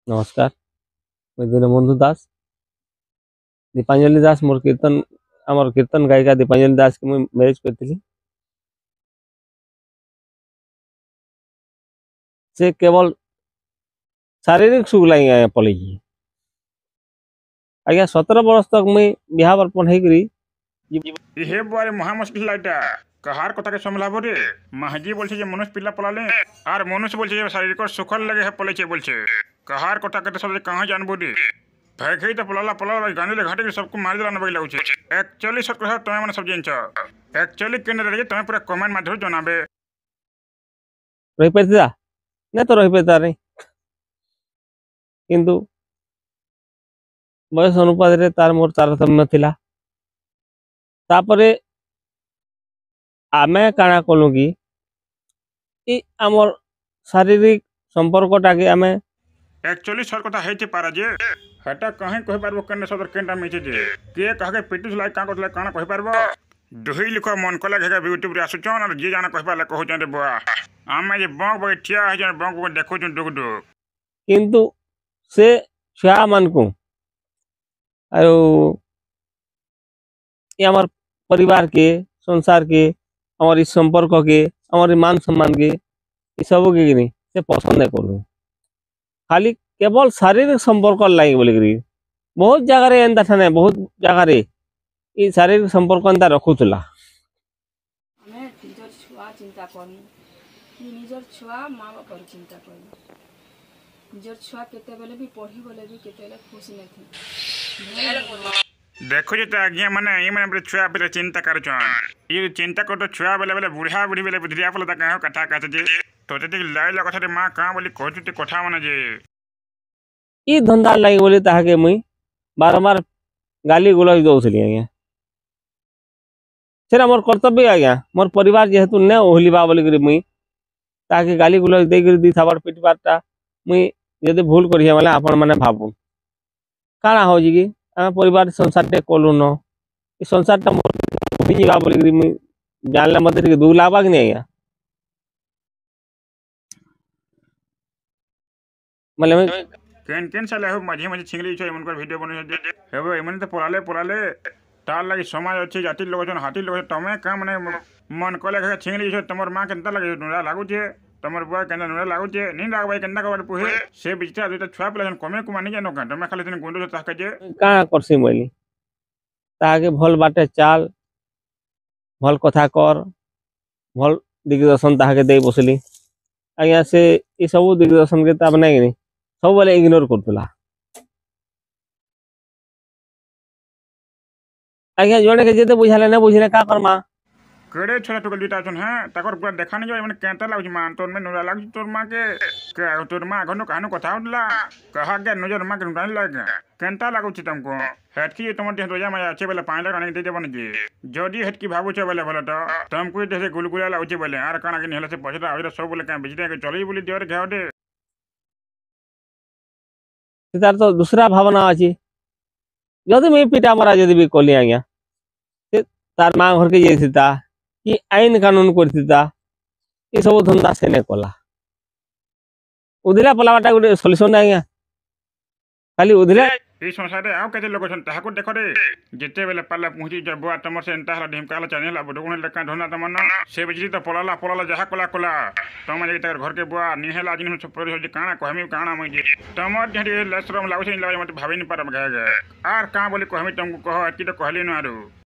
ନମସ୍କାର, ମୁଇଁ ଦୀନବନ୍ଧୁ ଦାସ। ଦୀପାଞ୍ଜଳି ଦାସ ମୋର କୀର୍ତ୍ତନ, ଆମର କୀର୍ତ୍ତନ ଗାୟିକା ଦୀପାଞ୍ଜଳି ଦାସକେ ମୁଇଁ ମ୍ୟାରେଜ୍ କରିଥିଲି। ସେ କେବଳ ଶାରୀରିକ ସୁଖ ଲାଗି ଆଜ୍ଞା ପଲେଇଛି। ଆଜ୍ଞା 17 ବରଷ ତକ ମୁଇଁ ବିହା ବର୍ପଣ ହେଇକରି ହେ ବୁଆରେ, ମହା ମୁସ୍କିଲ ଏଇଟା। କାହାର কথাকে সম্ভাবো রে? মাহাজি বলছে যে মনুষ পিলা পলালে, আর মনুষ বলছে যে শারীরিক সুখর লাগে হে পলাইছে বলছে। কাহার কথা কেতে সব কাहाँ জানবো রে? ভাই খাই তো পলালা পলালা, গাঁদিলে ঘাটে সবକୁ মারি ଦେଲା ନବାକି ଲାଗୁছে। ଆକ୍ଚୁଆଲି ସତ କଥା ତମେ ମାନେ ସବୁ ଜିନିଷ ଆକ୍ଚୁଆଲି କେନେ ରେ ତମେ ପୁରା କମେଣ୍ଟ ମାଧ୍ୟମରେ ଜଣାବେ। ରହିପାରିଥିଲା ନା ତ ରହିପାରିତା ନାଇଁ, କିନ୍ତୁ ବୟସ ଅନୁପାତରେ ତାର ମୋର ତାରତମ୍ୟ ଥିଲା। ତାପରେ ଆମେ କାଣା କଲୁ କି ଇ ଆମର୍ ଶାରୀରିକ ସମ୍ପର୍କଟାକେ ଆମେ ଆକ୍ଚୁଆଲି ସତ କଥା ହେଇଛି ପାରା ଯେ ହେଟା କାହିଁ କହିପାରିବ କେନେ ସଦର କେନ୍ଟା ମିଛି ଯେ କିଏ କାହାକେ ପିଟୁଥିଲା, କାଁ କରୁଥିଲା, କାଣା କହିପାରିବ? ଦୁହି ଲୋକ ମନ କଲେ ଘେକା ୟୁଟ୍ୟୁବରେ ଆସୁଛନ୍ ଆର୍ ଯିଏ ଜାଣା କହିପାରିଲେ କହୁଛନ୍ ରେ ବୁଆ। ଆମେ ଯେ ବଙ୍କ ବଗେ ଠିଆ ହେଇଛନ୍, ବଙ୍କ ବଗେ ଦେଖୁଛନ୍ ଡୁକ୍ ଡୁକ୍। କିନ୍ତୁ ସେ ଛୁଆମାନଙ୍କୁ ଆରୁ ଇ ଆମର୍ ପରିବାରକେ, ସଂସାରକେ, ଆମର୍ ଇ ସମ୍ପର୍କକେ, ଆମର୍ ଇ ମାନ ସମ୍ମାନକେ, ଏ ସବୁକେ କିନି ସେ ପସନ୍ଦ ନାଇଁ କରୁନି। ଖାଲି କେବଳ ଶାରୀରିକ ସମ୍ପର୍କ ଲାଗି ବୋଲିକରି ବହୁତ ଜାଗାରେ ଏନ୍ତା ଠାନେ ବହୁତ ଜାଗାରେ ଇ ଶାରୀରିକ ସମ୍ପର୍କ ଏନ୍ତା ରଖୁଥିଲା। ଆମେ ନିଜର ଛୁଆ ଚିନ୍ତା କରମୁ କି ନିଜର ଛୁଆ ମା ବାପାର ଚିନ୍ତା କରମୁ? ନିଜର ଛୁଆ କେତେବେଲେ ବି ପଢ଼ି ଗଲେ ବି କେତେବେଲେ ଖୁସି ନାଇଥି। ଦେଖୁଛ ତ ଆଜ୍ଞା ମାନେ, ଏମାନେ ବୋଲେ ଛୁଆ ପିଲା ଚିନ୍ତା କରୁଛନ୍। ଇ ଚିନ୍ତା କରୁଛ ଛୁଆ ବେଲେ ବେଲେ ବୁଢ଼ା ବୁଢ଼ୀ ବେଲେ ବୁଝିଆ ପଲେ ତା କାଁ କଥା କାଚ ଯେ ତୋତେ ଟିକେ ଲାଇଲା କଥା ମା କାଁ ବୋଲି କହୁଛୁ ଟେ କଥା ମାନେ ଯେ ଇ ଧନ୍ଦା ଲାଗି ବୋଲି ତାହାକେ ମୁଇଁ ବାରମ୍ବାର ଗାଲି ଗୁଲଜ ଦଉଥିଲି ଆଜ୍ଞା। ସେଟା ମୋର କର୍ତ୍ତବ୍ୟ ଆଜ୍ଞା। ମୋର ପରିବାର ଯେହେତୁ ନେ ଓହଲିବା ବୋଲିକରି ମୁଇଁ ତାହାକେ ଗାଲି ଗୁଲଜ ଦେଇକରି ଦି ଥାପଡ଼ ପିଟବାରଟା ମୁଇଁ ଯଦି ଭୁଲ କରିଛେ ବୋଲେ ଆପଣ ମାନେ ଭାବୁନ୍ କାଣା ହଉଛି କି ଆମେ ପରିବାର ସଂସାରଟେ କଲୁନ, ଏ ସଂସାରଟା ମୋର ଯିବା ବୋଲିକରି ମୁଇଁ ଜାଣିଲେ ମତେ ଟିକେ ଦୁଃଖ ଲାଗ୍ବା କି ନାଇଁ ଆଜ୍ଞା? ମାନେ କେନ୍ କେନ୍ ସାଲେ ହଉ ମଝି ମଝି ଛିଙ୍ଗଲି ଛେ ଏମାନଙ୍କର ଭିଡ଼ିଓ ବନେଇ ହେବେ। ଏମାନେ ତ ପଳାଲେ ପଳାଲେ, ତାର ଲାଗି ସମାଜ ଅଛି, ଜାତି ଲୋକ ଅଛନ୍, ହାତୀ ଲୋକ। ତମେ କାଁ ମାନେ ମନ କଲେ ଛିଙ୍ଗଲି ଛେ? ତମର ମା କେନ୍ତା ଲାଗେ? ନୁରା ଲାଗୁଛେ? ତମର ବୁଆ କେନ୍ତା ନୁରା ଲାଗୁଛେ? ନି ଲାଗବା କେନ୍ତା କବାର ପୁହେ? ସେ ବିଚରା ଦୁଇଟା ଛୁଆ ପିଲା କମେ କୁମାନି ଜାନ କାଁ, ତମେ ଖାଲି ଗୁଣ୍ଡୁଛ ତାହାକେ ଯେ କାଣା କରସି ବୋଇଲି ତାହାକେ ଭଲ ବାଟେ ଚାଲ, ଭଲ କଥା କର, ଭଲ ଦିଗଦର୍ଶନ ତାହାକେ ଦେଇ ବସିଲି ଆଜ୍ଞା। ସେ ଏସବୁ ଦିଗଦର୍ଶନକେ ତା ମାନେ କିନି ସବୁବେଳେ ଇଗ୍ନୋର କରୁଥିଲା ଆଜ୍ଞା। ଜଣେକେ ଯେତେ ବୁଝାଲେ ନା ବୁଝିଲେ କାଁ କର୍ମା? କେଡ଼େ ଛୋଟ ଟୁକେଲ ଦୁଇଟା ଅଛନ୍ ହେଁ, ତାକର ପୁରା ଦେଖା ନି ଯାଏ। ମାନେ କେନ୍ତା ଲାଗୁଛି ମା ତୋର ମେ ନୁରା ଲାଗୁଛି ତୋର ମା କେ? ତୋର ମା ଘନୁ କାହାନୁ କଥା ହଉଥିଲା କାହାକେ ନିଜର ମା କେ ନୁରା ଲାଗେ? କେନ୍ତା ଲାଗୁଛି ତମକୁ? ହେତ୍କି ତମର ଦେହ ଦୟା ମାୟା ଅଛି ବେଲେ 5 ଲାଖ ଆଣିକି ଦେଇଦେବନି କି? ଯଦି ହେତ୍କି ଭାବୁଛ ବେଲେ ଭଲ ତ ତମକୁ ଦେହ ଗୁଲଗୁଲା ଲାଗୁଛି ବେଲେ ଆର କାଣା କି ହେଲେ ସେ ପଇସାଟା ଆହୁରି ସବୁ ବୋଲେ କାଁ ବିଜନେ ଚଲେଇ ବୋଲି ଦେହରେ ଘେଟେ। ତାର ତ ଦୁସରା ଭାବନା ଅଛି। ଯଦି ମୁଇଁ ପିଟା ମରା ଯଦି ବି କଲି ଆଜ୍ଞା, ସେ ତାର ମା ଘରକେ ଯାଇଥିତା କି ଆଇନ କାନୁନ କରିଥିତା, ଏସବୁ ଧନ୍ଦା ସେ ନାଇଁ କଲା। ଉଧିଲା ପଲାବାଟା ଗୋଟେ ସଲ୍ୟୁସନ ଆଜ୍ଞା? ଖାଲି ଉଧିଲା ଏଇ ସଂସାରରେ ଆଉ କେତେ ଲୋକ ଅଛନ୍, ତାହାକୁ ଦେଖରେ। ଯେତେବେଲେ ପାରିଲା ପହଞ୍ଚି ବୁଆ ତମର ସେ ଏନ୍ତା ହେଲା, ଢିମକା ହେଲା, ଚାନି ହେଲା, ବଡୁଗୁଣ ହେଲା, କାଁ ଧନ୍ଦା ତମର? ସେ ବିଜଲି ତ ପଲାଲା ପଲାଲା, ଯାହା କଲା କଲା, ତମେ ଯାଇକି ତାର ଘରକେ ବୁଆ ନି ହେଲା ଜିନିଷ ସବୁ କାଣା କହେମି କାଣା ମୁଇଁ ଯେ ତମର ଟିକେ ଲେସରମ ଲାଗୁছে ନି ଲାଗୁছে ମତେ ଭାବି ନି ପାରମ ଘେ। ଆର୍ କାଁ ବୋଲି କହେମି ତମକୁ କହ? ଏତ୍କି ତ କହିଲି ନୁ ଆରୁ।